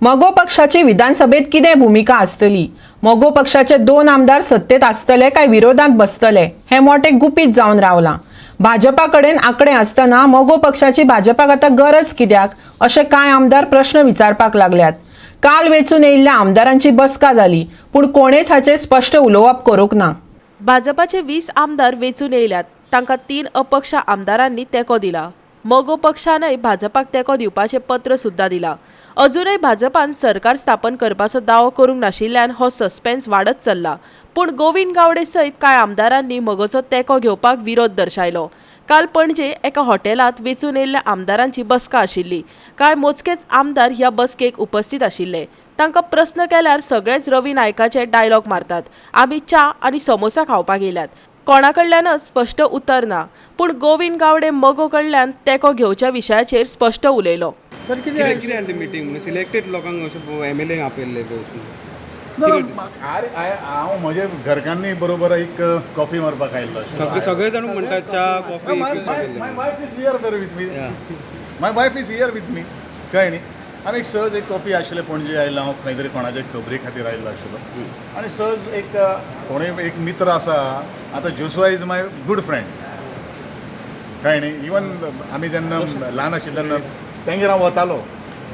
मगो पक्षाची विधानसभेत कितें भुमिका आसतली, मगो पक्षाचे दोन आमदार सत्तेत आसतले काय विरोधात बसतले हें मोटें गुपीत जावन रावलां. भाजपा कडेन आंकडे आसतना मगो पक्षाची भाजपाक आतां गरज कित्याक, अशें कांय आमदार प्रश्न विचारपाक लागल्यात. काल वेंचून येयिल्ल्या आमदारांची बसका जाली, पूण कोणेच हाचेर स्पश्ट उलोवप करूंक ना. भाजपाचे 20 आमदार वेंचून येयल्यात. तांकां तीन अपक्ष आमदारांनी तेंको दिला. मगो पक्षानय भाजपाक तेंको दिवपाचें पत्र सुद्दां दिलां. अजुनय भाजपान सरकार स्थापन करपाचो दावो करूंक नाशिल्ल्यान हो सस्पेन्स वाडत चल्ला. पूण गोविंद गावडे सयत कांय आमदारांनी मगोचो तेंको घेवपाक विरोध दर्शायलो. काल पणजे एका हॉटेलांत वेंचून येयल्ल्या आमदारांची बसका आशिल्ली. कांय मोजकेच आमदार ह्या बसकेक उपस्थित आशिल्ले. तांकां प्रस्न केल्यार सगळेच रवी नायकाचे डायलॉग मारतात, "आमी च्या आनी समोसा खावपाक येयल्यात." कोणा कडल्यानच स्पश्ट उतर ना. पूण गोविंद गावडे मगो कडल्यान तेंको घेवच्या विशयाचेर स्पश्ट उलयलो. तर कितें कितें कितें आसलें मिटींग म्हणून सिलेक्टेड लोकांक अशें एमएलए आपयल्ले वचून? ना, अरे हांव म्हजे घरकान्नी बरोबर एक कॉफी मारपाक आयिल्लो. सगळे सगळे जाण म्हणटात च्या coffee. My wife is here with me. My wife is here with me. कळ्ळें न्ही? आनी एक सहज एक कॉफी आशिल्लें. पणजे आयलो हांव, खंय तरी कोणाच्या खबरी खातीर आयिल्लो आशिल्लो आनी सहज एक कोणूय एक मित्र आसा. आतां Joshua is my good friend, कळ्ळें न्ही? इवन आमी जेन्ना ल्हान आशिल्ले तेन्ना तेंगेर हांव वतालो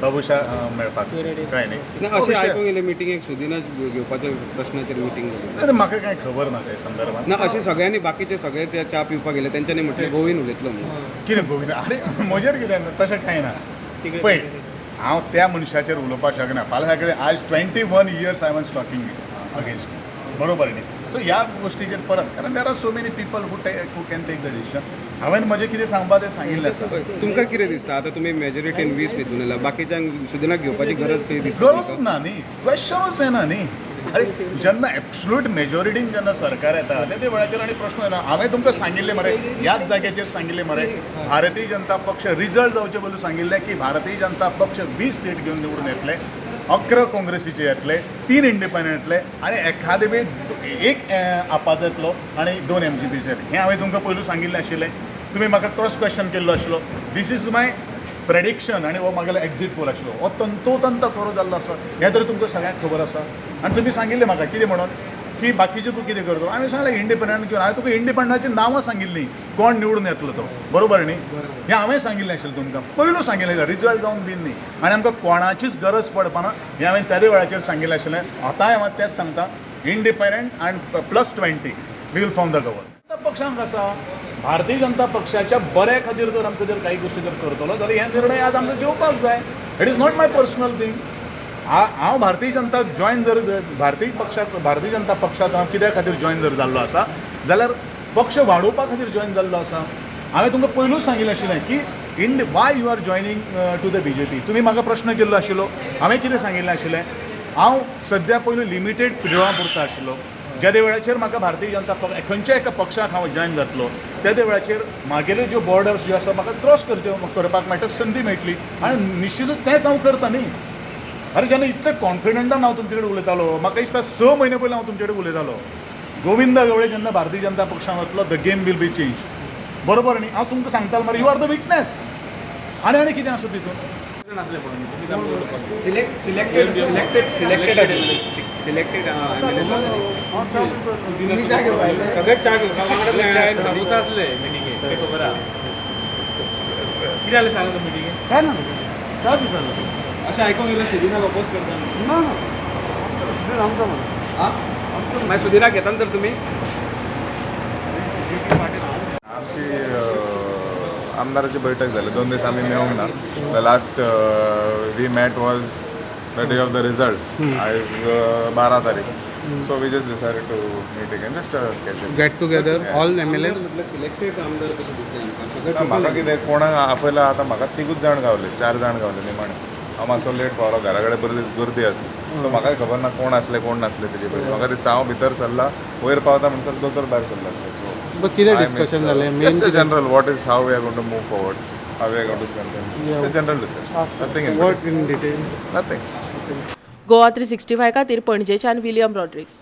बाबुशा मेळपाक, कळ्ळें न्ही? ना, अशें आयकूंक येयलें मिटिंगेक सुदिना घेवपाच्या प्रश्नाचेर मिटींग जाली. ना, म्हाका कांय खबर ना त्या संदर्भात. ना, अशें सगळ्यांनी, बाकीचे सगळे ते च्या पिवपाक गेले, तेंच्यांनी म्हटलें गोविंद उलयतलो म्हणून. कितें गोविंद? अरे, म्हजेर कितें? तशें कांय ना. पळय, हांव त्या मनशाचेर उलोवपाक शकना. फाल्यां सकाळीं, आज 21 years I was talking against, बरोबर न्ही? सो ह्या गोश्टीचेर परत, कारण there are so many people who can take the decision. हांवें म्हजें कितें सांगपा तें सांगिल्लें आसा. तुमकां कितें दिसता, आतां तुमी मेजॉरिटीन 20 हितून येयला, बाकीच्यांक सुदिनाक घेवपाची गरज खंय दिसता गरज तुमकां? ना न्ही, क्वेश्चनूच येना न्ही. अरे, जेन्ना एब्सोल्यूट मेजॉरिटीन जेन्ना सरकार येता, ते वेळाचेर आनी प्रश्न येना. हांवें तुमकां सांगिल्लें मरे, ह्याच जाग्याचेर सांगिल्लें मरे, भारतीय जनता पक्ष रिजल्ट जावचे पयलू सांगिल्लें की भारतीय जनता पक्ष 20 सीट घेवन निवडून येतले, 11 काँग्रेसीचे येतले, तीन इंडिपेंडंट येतले आनी एखादे वेळ एक आपाचो येतलो आनी दोन एमजीपीचे येतले. हें हांवें तुमकां पयलू सांगिल्लें आशिल्लें. तुमी म्हाका क्रॉस क्वेश्चन केल्लो आशिल्लो. This is my prediction आनी हो म्हागेलो एक्झीट पोल आशिल्लो. हो तंतोतंत खरो जाल्लो आसा, हें तर तुमकां सगळ्यांक खबर आसा. आनी तुमी सांगिल्लें म्हाका कितें म्हणून की बाकीचे तूं कितें करतलो? हांवें सांगलें इंडिपेंडंट घेवन. हांवें तुका इंडिपेंडंटाची नांवां सांगिल्लीं, कोण निवडून येतलो तो, बरोबर न्ही? हें हांवें सांगिल्लें आशिल्लें तुमकां, पयलू सांगिल्लें, रिजल्ट जावन बीन न्ही. आनी आमकां कोणाचीच गरज पडपाना हें हांवें त्याच वेळाचेर सांगिल्लें आशिल्लें. आतांय हांव तेंच सांगता, independent and plus 20, we will form the government. पक्षांक आसा, भारतीय जनता पक्षाच्या बऱ्या खातीर जर आमकां जर काही गोश्टी जर करतलो जाल्यार हे निर्णय आज आमकां घेवपाक जाय. It is not my personal thing. हांव भारतीय जनता जॉयन जर भारतीय पक्षाक, भारतीय जनता पक्षात हांव कित्या खातीर जॉयन जर जाल्लो आसा जाल्यार पक्ष वाडोवपा खातीर जॉयन जाल्लो आसा. हांवें तुमकां पयलूच सांगिल्लें आशिल्लें की in why you are joining to the BJP, तुमी म्हाका प्रश्न केल्लो आशिल्लो. हांवें कितें सांगिल्लें आशिल्लें? हांव सद्या पयलू लिमिटेड पिरियडा पुरता आशिल्लो. ज्या वेळाचेर म्हाका भारतीय जनता पक्ष, खंयच्या एका पक्षाक हांव जॉयन जातलो, त्या वेळाचेर म्हागेल्यो ज्यो बॉर्डर्स ज्यो आसा, म्हाका क्रॉस करच्यो करपाक मेळटा, संदी मेळटली आनी निश्चितूच तेंच हांव करता न्ही. अरे, जेन्ना इतले कॉन्फिडंटान हांव तुमचे कडेन उलयतालो, म्हाका दिसता 6 म्हयने पयलीं हांव तुमचे कडेन उलयतालो, गोविंद गावडे जेन्ना भारतीय जनता पक्षान वतलो, the game will be change, बरोबर न्ही? हांव तुमकां सांगतालो मरे, you are the witness. आनी आनी कितें आसा तितून? Select selected selected selected selected. सगळे च्या घेवपाक वांगडा. समोसा आसले मिटिंगेक तें खबर आहा. कितें जालें सांग मिटिंगेक? काय ना, काय विचारलं? अशें आयकूंक येयलें सुदिनाक अपोज करता. ना. आं, मागीर सुदिनाक घेता तर तुमी? आमची आमदाराची बैठक जाली. 2 दीस आमी मेळूंक ना. The last we met was the day of the result, आयज 12 तारीख. So we just decided to meet again, just catch. Get together all MLA. म्हटल्यार सिलेक्टेड आमदार कशें दिसलें आमकां सगळे. म्हाका कितें, कोणाक आपयला आतां? म्हाका तिगूच जाण गावले, चार जाण गावले निमाणे. हांव मातसो लेट पावलो, घरा कडेन बरी गर्दी आसली, सो म्हाकाय खबर ना कोण आसले, कोण नासले तेजे पयलीं. म्हाका दिसता हांव भितर सरला, वयर पावता म्हणसर दोतोर भायर सरला, सो कितें डिस्कशन जालें main? Just a general, what is, how we are going to move forward, how we are going to strengthen. It's a general discussion. Nothing in what in detail? Nothing. Goa 365 खातीर पणजेच्यान William Rodrigues.